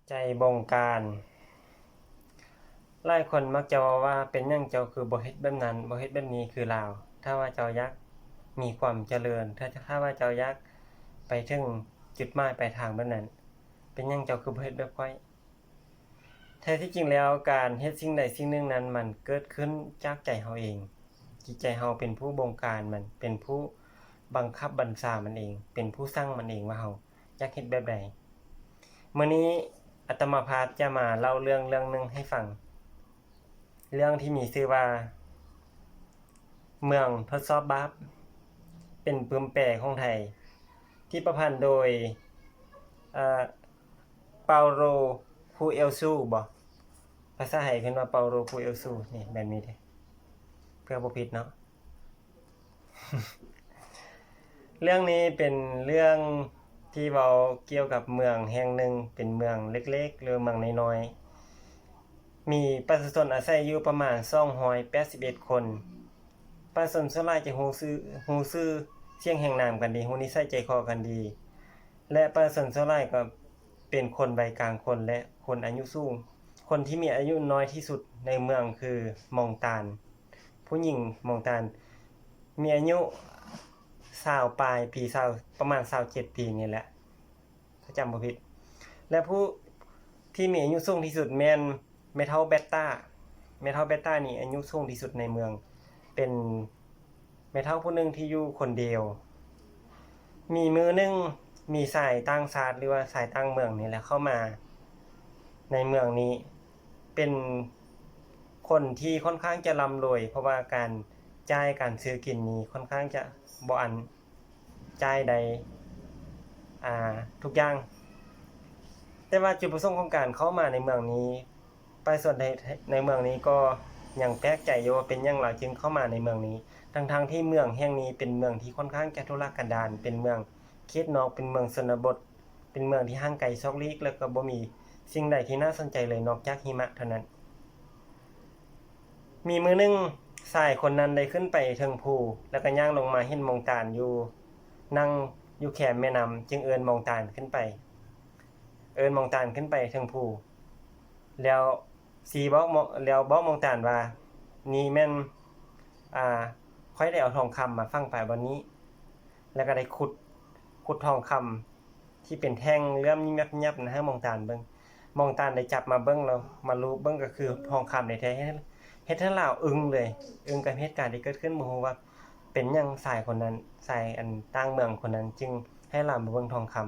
ໃຈບົງການ. ຫຼາຍຄົນມັກຈະເວົ້າວ່າ ເປັນຫຍັງເຈົ້າຄືບໍ່ເຮັດແບບນັ້ນ, ບໍ່ເຮັດແບບນີ້ຄືລາວ? ຖ້າວ່າເຈົ້າຢາກມີຄວາມຈະເລີນ, ຖ້າ, ຖ້າວ່າເຈົ້າຢາກໄປເຖິງຈຸດໝາຍປາຍທາງແບບນັ້ນ, ເປັນຫຍັງເຈົ້າຄືບໍ່ເຮັດແບບຂ້ອຍ? ແທ້ທີ່ຈິງແລ້ວ, ການເຮັດສິ່ງໃດສິ່ງໜຶ່ງນັ້ນ ມັນເກີດຂຶ້ນຈາກໃຈເຮົາເອງ. ຈິດໃຈເຮົາເປັນຜູ້ບົງການມັນ, ເປັນຜູ້ບັງຄັບບັນຊາມັນເອງ, ເປັນຜູ້ສັ່ງມັນເອງວ່າເຮົາ ຢາກເຮັດແບບໃດ. ມື້ນີ້ອາດຕະມາພາບຈະມາເລົ່າເລື່ອງເລື່ອງໜຶ່ງໃຫ້ຟັງ, ເລື່ອງທີ່ມີຊື່ວ່າ ເມືອງທົດສອບບາບ, ເປັນປຶ້ມແປຂອງໄທ, ທີ່ປະພັນໂດຍ ເອີ ເປົາໂລ ຄູເອວຊູ ບໍ? ພາສາໄທເພິ່ນວ່າ ເປົາໂລ ຄູເອວຊູ ນີ້ ແບບນີ້ເດ້ ເພື່ອບໍ່ຜິດເນາະ. ເລື່ອງນີ້ເປັນເລື່ອງທີ່ເວົ້າກ່ຽວກັບເມືອງແຫ່ງໜຶ່ງ, ເປັນເມືອງເລັກໆ ຫຼືເມືອງນ້ອຍໆ, ມີປະຊາຊົນອາໄສຢູ່ປະມານສອງຮ້ອຍແປດສິບເອັດຄົນ. ປະຊາຊົນສ່ວນຫຼາຍຈະຮູ້ຊື່, ຮູ້ຊື່ສຽງແຫ່ງນາມກັນດີ, ຮູ້ນິໄສໃຈຄໍກັນດີ ແລະ ປະຊາຊົນສ່ວນຫຼາຍກໍເປັນຄົນໄວກາງຄົນ ແລະ ຄົນອາຍຸສູງ. ຄົນທີ່ມີອາຍຸນ້ອຍທີ່ສຸດໃນເມືອງຄືມອງຕານ, ຜູ້ຍິງມອງຕານ ມີອາຍຸຊາວປາຍປີ, ຊາວ ປະມານຊາວເຈັດປີນີ້ແຫຼະ ຖ້າຈຳບໍ່ຜິດ. ແລະ ຜູ້ທີ່ມີອາຍຸສູງທີ່ສຸດແມ່ນແມ່ເຖົ້າແບັດຕາ. ແມ່ເຖົ້າແບັດຕານີ້ອາຍຸສູງທີ່ສຸດໃນເມືອງ, ເປັນແມ່ເຖົ້າຜູ້ໜຶ່ງທີ່ຢູ່ຄົນດຽວ. ມີມື້ໜຶ່ງ ມີຊາຍຕ່າງຊາດ ຫຼືວ່າຊາຍຕ່າງເມືອງນີ້ແຫຼະ ເຂົ້າມາໃນເມືອງນີ້, ເປັນຄົນທີ່ຄ່ອນຂ້າງຈະລ່ຳລວຍ ເພາະວ່າການຈ່າຍການຊື້ກິນນີ້ຄ່ອນຂ້າງຈະບໍ່ອັນ ຈ່າຍໄດ້ ອ່າ ທຸກຢ່າງ. ແຕ່ວ່າຈຸດປະສົງຂອງການເຂົ້າມາໃນເມືອງນີ້ ປະຊາຊົນໃນ ໃນເມືອງນີ້ກໍຍັງແປກໃຈຢູ່ວ່າເປັນຫຍັງລາວຈຶ່ງເຂົ້າມາໃນເມືອງນີ້ ທັງໆທີ່ເມືອງແຫ່ງນີ້ເປັນເມືອງທີ່ຄ່ອນຂ້າງຈະທຸລະກັນດານ, ເປັນເມືອງເຂດນອກ, ເປັນເມືອງຊົນນະບົດ, ເປັນເມືອງທີ່ຫ່າງໄກຊອກຫຼີກ ແລະ ກໍບໍ່ມີສິ່ງໃດທີ່ໜ້າສົນໃຈເລີຍນອກຈາກຫິມະເທົ່ານັ້ນ. ມີມື້ໜຶ່ງ ຊາຍຄົນນັ້ນໄດ້ຂຶ້ນໄປເທິງພູ ແລ້ວກໍຍ່າງລົງມາເຫັນມອງຕານຢູ່ ນັ່ງຢູ່ແຄມແມ່ນ້ຳ, ຈຶ່ງເອີ້ນມອງຕານຂຶ້ນໄປ, ເອີ້ນມອງຕານຂຶ້ນໄປເທິງພູ ແລ້ວຊີ້ບອກມອງ ແລ້ວບອກມອງຕານວ່າ ນີ້ແມ່ນ ອ່າ ຂ້ອຍໄດ້ເອົາທອງຄຳມາຝັງປາຍບ່ອນນີ້. ແລ້ວກໍໄດ້ຂຸດ ຂຸດທອງຄຳທີ່ເປັນແທ່ງເຫຼື້ອມຍິບໆນັ້ນໃຫ້ມອງຕານເບິ່ງ. ມອງຕານໄດ້ຈັບມາເບິ່ງ ແລ້ວມາລູບເບິ່ງ ກໍຄືທອງຄຳແທ້ໆ. ເຮັດໃຫ້ລາວອຶ້ງເລີຍ, ອຶ້ງກັບເຫດການທີ່ເກີດຂຶ້ນ, ບໍ່ຮູ້ວ່າເປັນຫຍັງຊາຍຄົນນັ້ນ, ຊາຍອັນຕ່າງເມືອງຄົນນັ້ນຈຶ່ງໃຫ້ລາວມາເບິ່ງທອງຄຳ.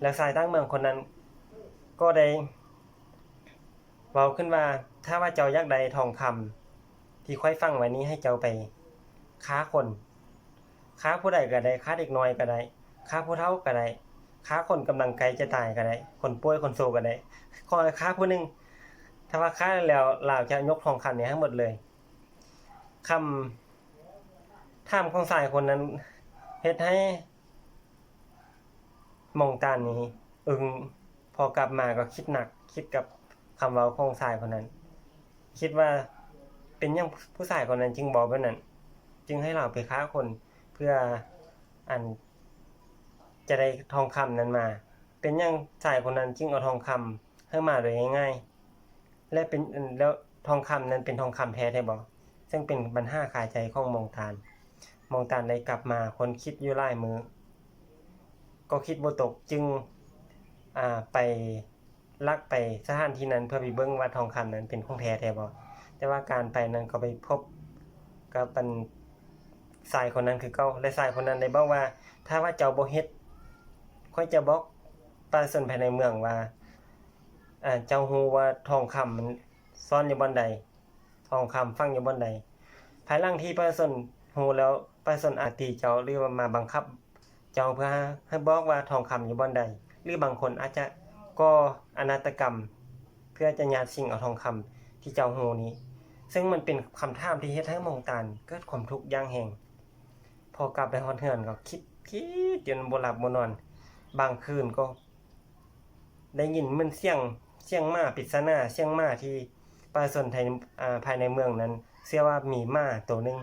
ແລ້ວຊາຍຕ່າງເມືອງຄົນນັ້ນກໍໄດ້ເວົ້າຂຶ້ນວ່າ ຖ້າວ່າເຈົ້າຢາກໄດ້ທອງຄຳທີ່ຂ້ອຍຝັງໄວ້ນີ້ ໃຫ້ເຈົ້າໄປຂ້າຄົນ, ຂ້າຜູ້ໃດກໍໄດ້, ຂ້າເດັກນ້ອຍກໍໄດ້, ຂ້າຜູ້ເຖົ້າກໍໄດ້, ຂ້າຄົນກຳລັງໃກ້ຈະຕາຍກໍໄດ້, ຄົນປ່ວຍຄົນໂຊກໍໄດ້, ຂໍໃຫ້ຂ້າຜູ້ໜຶ່ງ. ຖ້າວ່າຂ້າແລ້ວ ລາວຈະຍົກທອງຄຳນີ້ໃຫ້ໝົດເລີຍ. ຄຳຖາມຂອງຊາຍຄົນນັ້ນເຮັດໃຫ້ມອງຕານນີ້ອຶ້ງ, ພໍກັບມາກໍຄິດໜັກ, ຄິດກັບຄຳເວົ້າຂອງຊາຍຄົນນັ້ນ, ຄິດວ່າເປັນຫຍັງຜູ້ຊາຍຄົນນັ້ນຈຶ່ງເວົ້າແບບນັ້ນ, ຈຶ່ງໃຫ້ລາວໄປຂ້າຄົນເພື່ອອັນຈະໄດ້ທອງຄຳນັ້ນມາ. ເປັນຫຍັງຊາຍຄົນນັ້ນຈຶ່ງເອົາທອງຄຳໃຫ້ມາໂດຍງ່າຍໆ? ແລະ ເປັນ ແລ້ວທອງຄຳນັ້ນເປັນທອງຄຳແທ້ແທ້ບໍ່? ເຊິ່ງເປັນບັນຫາຄາໃຈຂອງມອງຕານ. ມອງຕານໄດ້ກັບມາຄົ້ນຄິດຢູ່ຫຼາຍມື້ ກໍຄິດບໍ່ຕົກ, ຈຶ່ງ ອ່າ ໄປລັກໄປສະຖານທີ່ນັ້ນເພື່ອໄປເບິ່ງວ່າທອງຄຳນັ້ນເປັນຂອງແທ້ແທ້ບໍ່. ແຕ່ວ່າການໄປນັ້ນກໍໄປພົບກັບອັນຊາຍຄົນນັ້ນຄືເກົ່າ ແລະ ຊາຍຄົນນັ້ນໄດ້ບອກວ່າ ຖ້າວ່າເຈົ້າບໍ່ເຮັດ, ຂ້ອຍຈະບອກປະຊາຊົນພາຍໃນເມືອງວ່າ ເຈົ້າຮູ້ວ່າທອງຄຳມັນ ສ້ອນຢູ່ບ່ອນໃດ, ທອງຄຳຝັງຢູ່ບ່ອນໃດ. ພາຍຫຼັງທີ່ປະຊາຊົນຮູ້ແລ້ວ, ປະຊາຊົນອາດຕີເຈົ້າ ຫຼືວ່າມາບັງຄັບເຈົ້າເພື່ອໃຫ້ບອກວ່າທອງຄຳຢູ່ບ່ອນໃດ, ຫຼືບາງຄົນອາດຈະກໍ່ອະນາດຕະກຳເພື່ອຈະຍາດຊິງເອົາທອງຄຳທີ່ເຈົ້າຮູ້ນີ້. ເຊິ່ງມັນເປັນຄຳຖາມທີ່ເຮັດໃຫ້ມອງຕານເກີດຄວາມທຸກຢ່າງແຮງ. ພໍກັບໄປຮອດເຮືອນກໍຄິດ, ຄິດຈົນບໍ່ຫຼັບບໍ່ນອນ. ບາງຄືນກໍ ໄດ້ຍິນເໝືອນສຽງ, ສຽງໝາປິດສະໜາ, ສຽງໝາທີ່ປະຊາຊົນໄທ, ອາ, ພາຍໃນເມືອງນັ້ນເຊື່ອວ່າມີໝາໂຕໜຶ່ງ,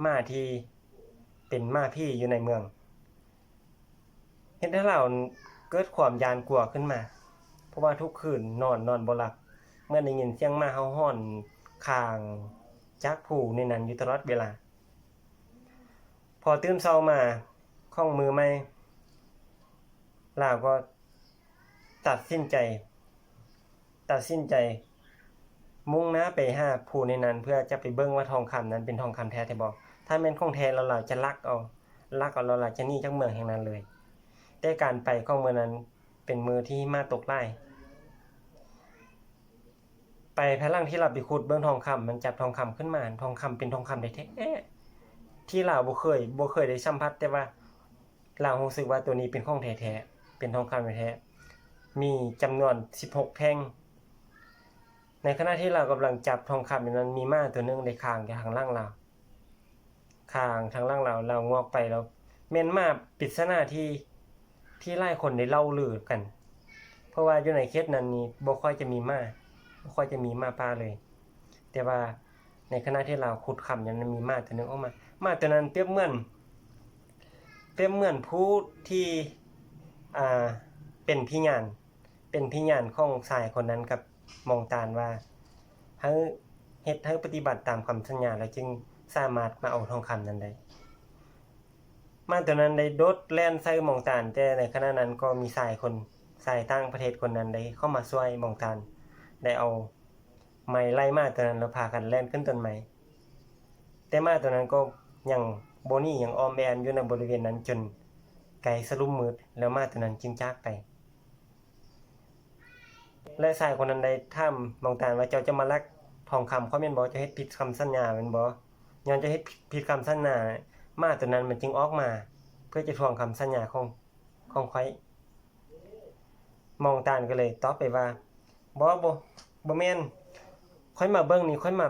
ໝາທີ່ເປັນໝາຜີຢູ່ໃນເມືອງ, ເຮັດໃຫ້ລາວເກີດຄວາມຢ້ານກົວຂຶ້ນມາ. ພາະວ່າທຸກຄືນນອນ ນອນບໍ່ຫຼັບ ເມື່ອໄດ້ຍິນສຽງໝາເຫົ່າຫອນຂ້າງຈາກຜູ້ໃນນັ້ນຢູ່ຕະຫຼອດເວລາ. ພໍຕື່ນເຊົ້າມາ ຂອງມື້ໃໝ່ ລາວກໍຕັດສິນໃຈ ຕັດສິນໃຈມຸ່ງໜ້າໄປຫາຜູ້ໃນນັ້ນ ເພື່ອຈະໄປເບິ່ງວ່າທອງຄຳນັ້ນເປັນທອງຄຳແທ້ແທ້ບໍ່. ຖ້າແມ່ນຂອງແທ້ແລ້ວ ລາວຈະລັກເອົາ ລັກເອົາ ແລ້ວລາວຈະໜີຈາກເມືອງແຫ່ງນັ້ນເລີຍ. ແຕ່ການໄປຂອງມື້ນັ້ນເປັນມື້ທີ່ຫິມະຕົກຫຼາຍ. ໄປພາຍຫຼັງທີ່ລາວໄປຂຸດເບິ່ງທອງຄຳ ມັນຈັບທອງຄຳຂຶ້ນມາ ທອງຄຳເປັນທອງຄຳແທ້ໆ ທີ່ລາວບໍ່ເຄີຍ ບໍ່ເຄີຍໄດ້ສຳຜັດ ແຕ່ວ່າລາວຮູ້ສຶກວ່າໂຕນີ້ເປັນຂອງແທ້ໆ ເປັນທອງຄຳແທ້ໆ ມີຈຳນວນສິບຫົກແທ່ງ. ໃນຂະນະທີ່ລາວກຳລັງຈັບທອງຄຳຢູ່ນັ້ນ ມີໝາໂຕໜຶ່ງໄດ້ຄາງຢູ່ທາງຫຼັງລາວ ຄາງທາງຫຼັງລາວ ລາວງອກໄປ ແລ້ວແມ່ນໝາປິດສະໜາທີ່ ທີ່ຫຼາຍຄົນໄດ້ເລົ່າລືກັນ ເພາະວ່າຢູ່ໃນເຂດນັ້ນນີ້ບໍ່ຄ່ອຍຈະມີໝາ ບໍ່ຄ່ອຍຈະມີໝາປ່າເລີຍ. ແຕ່ວ່າໃນຂະນະທີ່ລາວຂຸດຄຳຢູ່ນັ້ນ ມີໝາໂຕໜຶ່ງອອກມາ ໝາໂຕນັ້ນປຽບເໝືອນ ປຽບເໝືອນຜູ້ທີ່ ອ່າ ເປັນພະຍານ ເປັນພະຍານຂອງຊາຍຄົນນັ້ນກັບມອງຕານວ່າ ໃຫ້ເຮັດ ໃຫ້ປະຕິບັດຕາມຄຳສັນຍາ ແລ້ວຈຶ່ງສາມາດມາເອົາທອງຄຳນັ້ນໄດ້. ໝາໂຕນັ້ນໄດ້ໂດດແລ່ນໃສ່ມອງຕານ ແຕ່ໃນຂະນະນັ້ນກໍມີຊາຍຄົນ ຊາຍຕ່າງປະເທດຄົນນັ້ນໄດ້ເຂົ້າມາຊ່ວຍມອງຕານ ໄດ້ເອົາໄມ້ໄລ່ໝາໂຕນັ້ນ ແລ້ວພາກັນແລ່ນຂຶ້ນຕົ້ນໄມ້. ແຕ່ໝາໂຕນັ້ນກໍຍັງບໍ່ໜີ ຍັງອ້ອມແອ້ມຢູ່ໃນບໍລິເວນນັ້ນຈົນໃກ້ສະຫຼຸມມືດ ແລ້ວໝາໂຕນັ້ນຈຶ່ງຈາກໄປ. ແລະ ຊາຍຄົນນັ້ນໄດ້ຖາມມອງຕານວ່າ ເຈົ້າຈະມາລັກທອງຄຳຂ້ອຍແມ່ນບໍ່? ເຈົ້າເຮັດຜິດຄຳສັນຍາແມ່ນບໍ່? ຍ້ອນເຈົ້າເຮັດຜິດຄຳສັນຍາ ໝາໂຕນັ້ນມັນຈຶ່ງອອກມາ ເພື່ອຈະທວງຄຳສັນຍາຂອງ ຂອງຂ້ອຍ. ມອງຕານກໍເລີຍຕອບໄປວ່າ ບໍ່ ບໍ່ ບໍ່ແມ່ນ ຂ້ອຍມາເບິ່ງນີ້ ຂ້ອຍມາ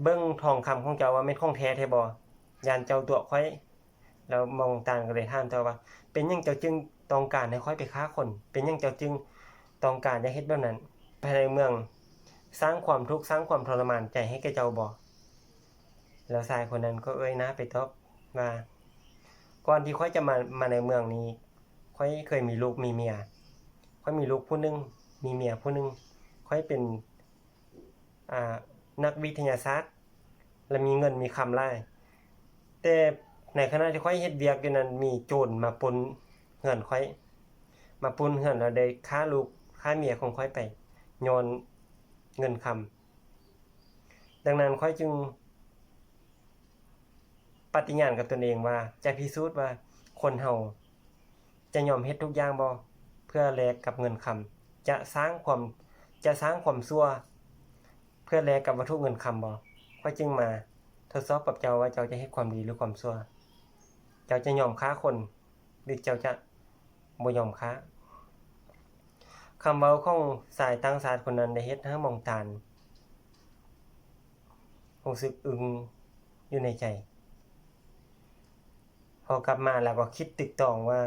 ເບິ່ງທອງຄຳຂອງເຈົ້າວ່າແມ່ນຂອງແທ້ແທ້ບໍ່? ຢ້ານເຈົ້າຕົວະຂ້ອຍ. ແລ້ວມອງຕານກໍເລີຍຖາມຕໍ່ວ່າ ເປັນຫຍັງເຈົ້າຈຶ່ງຕ້ອງການໃຫ້ຂ້ອຍໄປຂ້າຄົນ? ເປັນຫຍັງເຈົ້າຈຶ່ງຕ້ອງການຢາກເຮັດແບບນັ້ນ? ພາຍໃນເມືອງສ້າງຄວາມທຸກ ສ້າງຄວາມທໍລະມານໃຈໃຫ້ແກ່ເຈົ້າບໍ່? ແລ້ວຊາຍຄົນນັ້ນກໍເອີຍໜ້າໄປຕອບວ່າ ກ່ອນທີ່ຂ້ອຍຈະມາ ມາໃນເມືອງນີ້ ຂ້ອຍເຄີຍມີລູກມີເມຍ ຂ້ອຍມີລູກຜູ້ໜຶ່ງ ມີເມຍຜູ້ໜຶ່ງ ຂ້ອຍເປັນ ອ່າ ນັກວິທະຍາສາດ ແລະ ມີເງິນມີຄຳຫຼາຍ. ແຕ່ໃນຂະນະທີ່ຂ້ອຍເຮັດວຽກຢູ່ນັ້ນ ມີໂຈນມາປຸ້ນເຮືອນຂ້ອຍ ມາປຸ້ນເຮືອນ ແລ້ວໄດ້ຂ້າລູກຂ້າເມຍຂອງຂ້ອຍໄປ ຍ້ອນເງິນຄຳ. ດັ່ງນັ້ນຂ້ອຍຈຶ່ງປະຕິຍານກັບຕົນເອງວ່າ ຈະພິສູດວ່າຄົນເຮົາຈະຍອມເຮັດທຸກຢ່າງບໍ່ ເພື່ອແລກກັບເງິນຄຳ? ຈະສ້າງຄວາມ ຈະສ້າງຄວາມຊົ່ວ ເພື່ອແລກກັບວັດຖຸເງິນຄຳບໍ່? ຂ້ອຍຈຶ່ງມາທົດສອບກັບເຈົ້າວ່າ ເຈົ້າຈະເຮັດຄວາມດີ ຫຼື ຄວາມຊົ່ວ? ເຈົ້າຈະຍອມຂ້າຄົນ ຫຼື ເຈົ້າຈະບໍ່ຍອມຂ້າ? ຄຳເວົ້າຂອງຊາຍຕ່າງຊາດຄົນນັ້ນໄດ້ເຮັດໃຫ້ມອງຕານຮູ້ສຶກອຶ້ງຢູ່ໃນໃຈ. ພໍກັບມາລາວກໍຄິດຕຶກຕອງວ່າ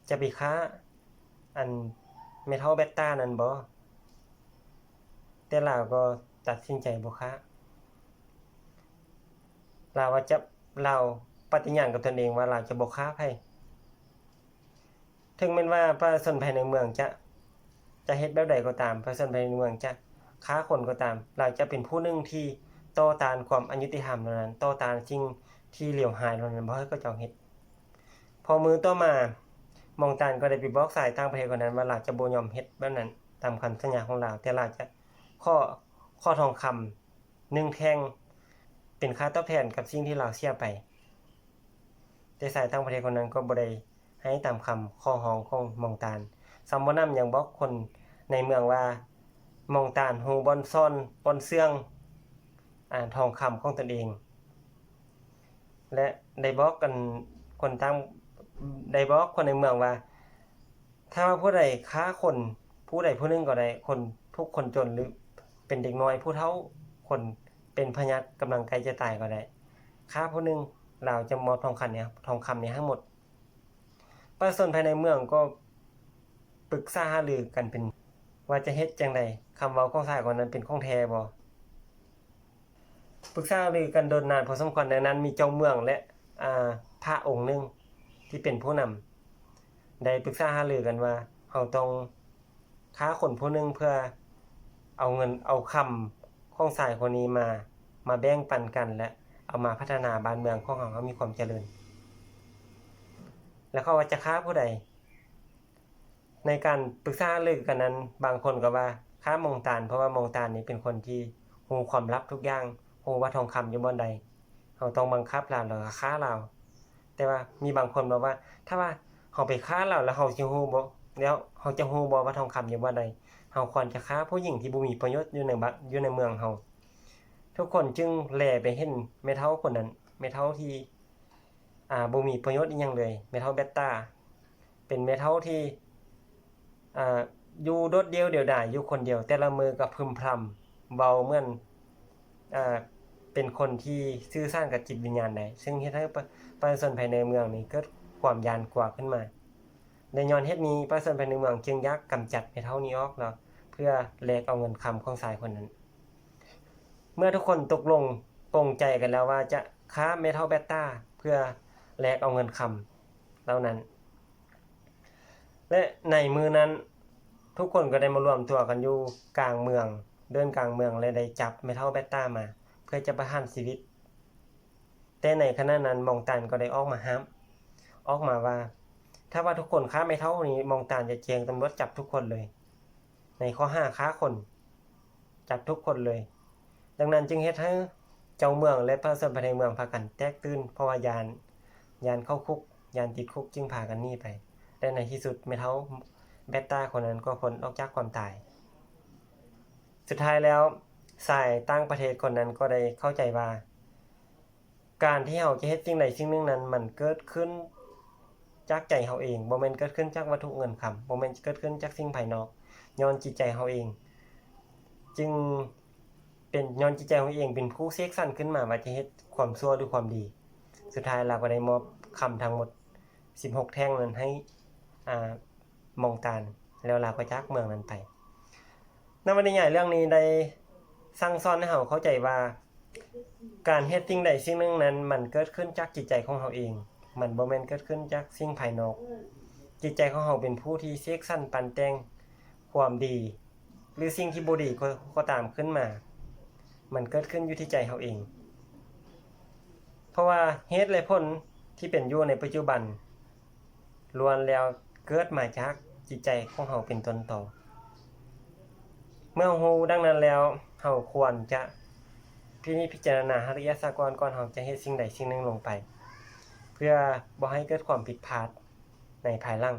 ຈະໄປຂ້າອັນແມ່ເຖົ້າແບັດຕານັ້ນບໍ່? ແຕ່ລາວກໍຕັດສິນໃຈບໍ່ຂ້າ. ລາວວ່າຈະ ລາວປະຕິຍານກັບຕົນເອງວ່າລາວຈະບໍ່ຂ້າໃຜ. ເຖິງແມ່ນວ່າປະຊາຊົນພາຍໃນເມືອງຈະ ຈະເຮັດແບບໃດກໍຕາມ, ປະຊາຊົນພາຍໃນເມືອງຈະຂ້າຄົນກໍຕາມ, ລາວຈະເປັນຜູ້ໜຶ່ງທີ່ຕໍ່ຕ້ານຄວາມອະຍຸຕິທຳເຫຼົ່ານັ້ນ, ຕໍ່ຕ້ານສິ່ງທີ່ເລວຮ້າຍເຫຼົ່ານັ້ນ, ບໍ່ໃຫ້ເຂົາເຈົ້າເຮັດ. ພໍມື້ຕໍ່ມາ, ມອງຕານກໍໄດ້ໄປບອກຊາຍຕ່າງປະເທດຄົນນັ້ນວ່າລາວຈະບໍ່ຍອມເຮັດແບບນັ້ນຕາມຄຳສັນຍາຂອງລາວ, ແຕ່ລາວຈະຂໍ ຂໍທອງຄຳ ໜຶ່ງແທ່ງເປັນຄ່າຕອບແທນກັບສິ່ງທີ່ລາວເສຍໄປ. ແຕ່ຊາຍຕ່າງປະເທດຄົນນັ້ນກໍບໍ່ໄດ້ໃຫ້ຕາມຄຳຂໍຮ້ອງຂອງມອງຕານ. ຊຳບໍ່ໜຳຍັງບອກຄົນໃນເມືອງວ່າ ມອງຕານຮູ້ບ່ອນສ້ອນ ບ່ອນເຊື່ອງ ອາ ທອງຄຳຂອງຕົນເອງ ແລະ ໄດ້ບອກກັນຄົນຕ່າງ ໄດ້ບອກຄົນໃນເມືອງວ່າ ຖ້າວ່າຜູ້ໃດຂ້າຄົນ ຜູ້ໃດຜູ້ໜຶ່ງກໍໄດ້, ຄົນທຸກຄົນຈົນ ຫຼື ເປັນເດັກນ້ອຍ ຜູ້ເຖົ້າ ຄົນເປັນພະຍາດກຳລັງໃກ້ຈະຕາຍກໍໄດ້, ຂ້າຜູ້ໜຶ່ງ ລາວຈະມອບທອງຄຳນີ້ ທອງຄຳນີ້ໃຫ້ໝົດ. ປະຊາຊົນພາຍໃນເມືອງກໍປຶກສາຫາລືກັນເປັນ ວ່າຈະເຮັດຈັ່ງໃດ? ຄຳເວົ້າຂອງຊາຍຄົນນັ້ນເປັນຂອງແທ້ບໍ່? ປຶກສາຫາລືກັນດົນນານພໍສົມຄວນ. ໃນນັ້ນມີເຈົ້າເມືອງ ແລະ ອາ ພະອົງໜຶ່ງທີ່ເປັນຜູ້ນຳ ໄດ້ປຶກສາຫາລືກັນວ່າ ເຮົາຕ້ອງ ຄ້າຄົນຜູ້ໜຶ່ງເພື່ອເອົາເງິນເອົາຄຳຂອງຊາຍຄົນນີ້ມາ ມາແບ່ງປັນກັນ ແລະ ເອົາມາພັດທະນາບ້ານເມືອງຂອງເຮົາໃຫ້ມີຄວາມຈະເລີນ. ແລ້ວເຂົາວ່າຈະຂ້າຜູ້ໃດ? ໃນການປຶກສາຫາລືກັນນັ້ນ ບາງຄົນກໍວ່າຂ້າມອງຕານ ເພາະວ່າມອງຕານນີ້ເປັນຄົນທີ່ຮູ້ຄວາມລັບທຸກຢ່າງ, ຮູ້ວ່າທອງຄຳຢູ່ບ່ອນໃດ, ເຮົາຕ້ອງບັງຄັບລາວ ແລ້ວກໍຂ້າລາວ. ແຕ່ວ່າມີບາງຄົນບອກວ່າ ຖ້າວ່າເຮົາໄປຂ້າລາວ ແລ້ວເຮົາຊິຮູ້ບໍ່ ແລ້ວເຮົາຈະຮູ້ບໍ່ວ່າທອງຄຳຢູ່ບ່ອນໃດ? ເຮົາຄວນຈະຂ້າຜູ້ຍິງທີ່ບໍ່ມີປະໂຫຍດຢູ່ໃນບ້ານ ຢູ່ໃນເມືອງເຮົາ. ທຸກຄົນຈຶ່ງແລໄປເຫັນແມ່ເຖົ້າຄົນນັ້ນ, ແມ່ເຖົ້າທີ່ ອ່າ ບໍ່ມີປະໂຫຍດອີ່ຫຍັງເລີຍ, ແມ່ເຖົ້າແບັດຕາ ເປັນແມ່ເຖົ້າທີ່ ອ່າ ຢູ່ໂດດດ່ຽວດຽວດາຍ ຢູ່ຄົນດຽວ, ແຕ່ລະມື້ກໍພຶມພຳເວົ້າເໝືອນ ອ່າ ເປັນຄົນທີ່ສື່ສານກັບຈິດວິນຍານໄດ້, ເຊິ່ງເຮັດໃຫ້ປະ ປະຊາຊົນພາຍໃນເມືອງນີ້ເກີດຄວາມຢ້ານກົວຂຶ້ນມາ. ແລະ ຍ້ອນເຫດນີ້ ປະຊາຊົນພາຍໃນເມືອງຈຶ່ງຢາກກຳຈັດແມ່ເຖົ້ານີ້ອອກເນາະ ເພື່ອແລກເອົາເງິນຄຳຂອງຊາຍຄົນນັ້ນ. ເມື່ອທຸກຄົນຕົກລົງປົງໃຈກັນແລ້ວວ່າຈະຂ້າແມ່ເຖົ້າແບັດຕາເພື່ອແລກເອົາເງິນຄຳເຫຼົ່ານັ້ນ ແລະ ໃນມື້ນັ້ນ ທຸກຄົນກໍໄດ້ມາລວມຕົວກັນຢູ່ກາງເມືອງ, ເດີ່ນກາງເມືອງ ແລະ ໄດ້ຈັບແມ່ເຖົ້າແບັດຕາມາ ເພື່ອຈະປະຫານຊີວິດ. ແຕ່ໃນຂະນະນັ້ນ ມອງຕານກໍໄດ້ອອກມາຫ້າມ, ອອກມາວ່າ ຖ້າວ່າທຸກຄົນຂ້າແມ່ເຖົ້ານີ້ ມອງຕານຈະແຈ້ງຕຳຫຼວດຈັບທຸກຄົນເລີຍ. ໃນຂໍ້ຫາຂ້າຄົນ ຈັບທຸກຄົນເລີຍ. ດັ່ງນັ້ນຈຶ່ງເຮັດໃຫ້ເຈົ້າເມືອງ ແລະ ປະຊາຊົນພາຍໃນເມືອງພາກັນແຕກຕື່ນ, ເພາະວ່າຢ້ານ, ຢ້ານເຂົ້າຄຸກ, ຢ້ານຕິດຄຸກ, ຈຶ່ງພາກັນໜີໄປ. ແລະ ໃນທີ່ສຸດ ແມ່ເຖົ້າແບັດຕາຄົນນັ້ນກໍພົ້ນອອກຈາກຄວາມຕາຍ. ສຸດທ້າຍແລ້ວ ຊາຍຕ່າງປະເທດຄົນນັ້ນກໍໄດ້ເຂົ້າໃຈວ່າ ການທີ່ເຮົາຈະເຮັດສິ່ງໃດສິ່ງໜຶ່ງນັ້ນ ມັນເກີດຂຶ້ນຈາກໃຈເຮົາເອງ, ບໍ່ແມ່ນເກີດຂຶ້ນຈາກວັດຖຸເງິນຄຳ, ບໍ່ແມ່ນເກີດຂຶ້ນຈາກສິ່ງພາຍນອກ. ຍ້ອນຈິດໃຈເຮົາເອງ ຈຶ່ງເປັນ, ຍ້ອນຈິດໃຈເຮົາເອງເປັນຜູ້ເສກສັນຂຶ້ນມາວ່າຈະເຮັດຄວາມຊົ່ວ ຫຼື ຄວາມດີ. ສຸດທ້າຍລາວກໍໄດ້ມອບຄຳທັງໝົດສິບຫົກແທ່ງນັ້ນໃຫ້ ອ່າ ມອງຕານ, ແລ້ວລາວກໍຈາກເມືອງນັ້ນໄປ. ນະວະນິຍາຍເລື່ອງນີ້ໄດ້ສັ່ງສອນໃຫ້ເຮົາເຂົ້າໃຈວ່າ ການເຮັດສິ່ງໃດສິ່ງໜຶ່ງນັ້ນ ມັນເກີດຂຶ້ນຈາກຈິດໃຈຂອງເຮົາເອງ, ມັນບໍ່ແມ່ນເກີດຂຶ້ນຈາກສິ່ງພາຍນອກ. ຈິດໃຈຂອງເຮົາເປັນຜູ້ທີ່ເສກສັນປັ້ນແຕ່ງຄວາມດີ ຫຼື ສິ່ງທີ່ບໍ່ດີກໍ, ກໍຕາມຂຶ້ນມາ, ມັນເກີດຂຶ້ນຢູ່ທີ່ໃຈເຮົາເອງ. ເພາະວ່າເຫດ ແລະ ຜົນທີ່ເປັນຢູ່ໃນປະຈຸບັນ ລ້ວນແລ້ວເກີດມາຈາກຈິດໃຈຂອງເຮົາເປັນຕົ້ນຕໍ. ເມື່ອເຮົາຮູ້ດັ່ງນັ້ນແລ້ວ, ເຮົາຄວນຈະພິນິດພິຈາລະນາໃຫ້ລະອຽດຊະກ່ອນ, ກ່ອນເຮົາຈະເຮັດສິ່ງໃດສິ່ງໜຶ່ງລົງໄປ, ເພື່ອບໍ່ໃຫ້ເກີດຄວາມຜິດພາດໃນພາຍຫຼັງ.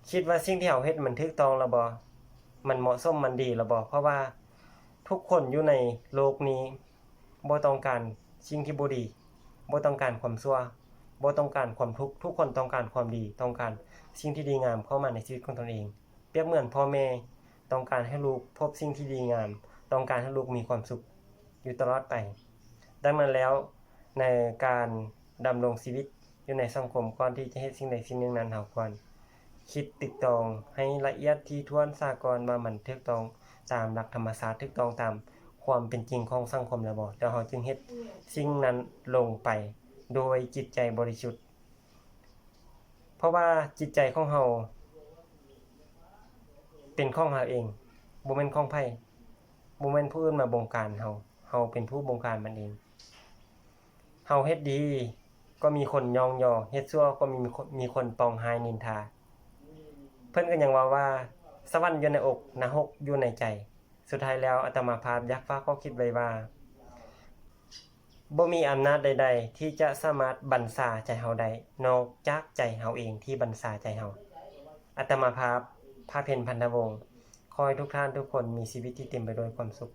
ຄິດວ່າສິ່ງທີ່ເຮົາເຮັດມັນຖືກຕ້ອງແລ້ວບໍ່? ມັນເໝາະສົມ, ມັນດີແລ້ວບໍ່? ເພາະວ່າທຸກຄົນຢູ່ໃນໂລກນີ້ ບໍ່ຕ້ອງການສິ່ງທີ່ບໍ່ດີ, ບໍ່ຕ້ອງການຄວາມຊົ່ວ, ບໍ່ຕ້ອງການຄວາມທຸກ. ທຸກຄົນຕ້ອງການຄວາມດີ, ຕ້ອງການສິ່ງທີ່ດີງາມເຂົ້າມາໃນຊີວິດຂອງຕົນເອງ. ປຽບເໝືອນພໍ່ແມ່ຕ້ອງການໃຫ້ລູກພົບສິ່ງທີ່ດີງາມ, ຕ້ອງການໃຫ້ລູກມີຄວາມສຸກຢູ່ຕະຫຼອດໄປ. ດັ່ງນັ້ນແລ້ວ, ໃນການດຳລົງຊີວິດຢູ່ໃນສັງຄົມ, ກ່ອນທີ່ຈະເຮັດສິ່ງໃດສິ່ງໜຶ່ງນັ້ນ, ເຮົາຄວນຄິດຕຶກຕອງໃຫ້ລະອຽດຖີ່ຖ້ວນຊະກ່ອນວ່າມັນຖືກຕ້ອງຕາມຫຼັກທຳມະຊາດ, ຖືກຕ້ອງຕາມຄວາມເປັນຈິງຂອງສັງຄົມແລ້ວບໍ່, ແລ້ວເຮົາຈຶ່ງເຮັດສິ່ງນັ້ນລົງໄປໂດຍຈິດໃຈບໍລິສຸດ. ເພາະວ່າຈິດໃຈຂອງເຮົາເປັນຂອງເຮົາເອງ, ບໍ່ແມ່ນຂອງໃຜ, ບໍ່ແມ່ນຜູ້ອື່ນມາບົງການເຮົາ, ເຮົາເປັນຜູ້ບົງການມັນເອງ. ເຮົາເຮັດດີກໍມີຄົນຍ້ອງຍໍ, ເຮັດຊົ່ວກໍມີ, ມີຄົນປອງຮ້າຍນິນທາ. ເພິ່ນກໍຍັງເວົ້າວ່າ ສະຫວັນຢູ່ໃນອົກ, ນະຮົກຢູ່ໃນໃຈ. ສຸດທ້າຍແລ້ວ ອາດຕະມາພາບຢາກຝາກຂໍ້ຄິດໄວ້ວ່າ ບໍ່ມີອຳນາດໃດໆທີ່ຈະສາມາດບັນຊາໃຈເຮົາໄດ້ ນອກຈາກໃຈເຮົາເອງທີ່ບັນຊາໃຈເຮົາ. ອາດຕະມາພາບ ພະເພັນ ພັນທະວົງ ຂໍໃຫ້ທຸກທ່ານທຸກຄົນມີຊີວິດທີ່ເຕັມໄປດ້ວຍຄວາມສຸກ.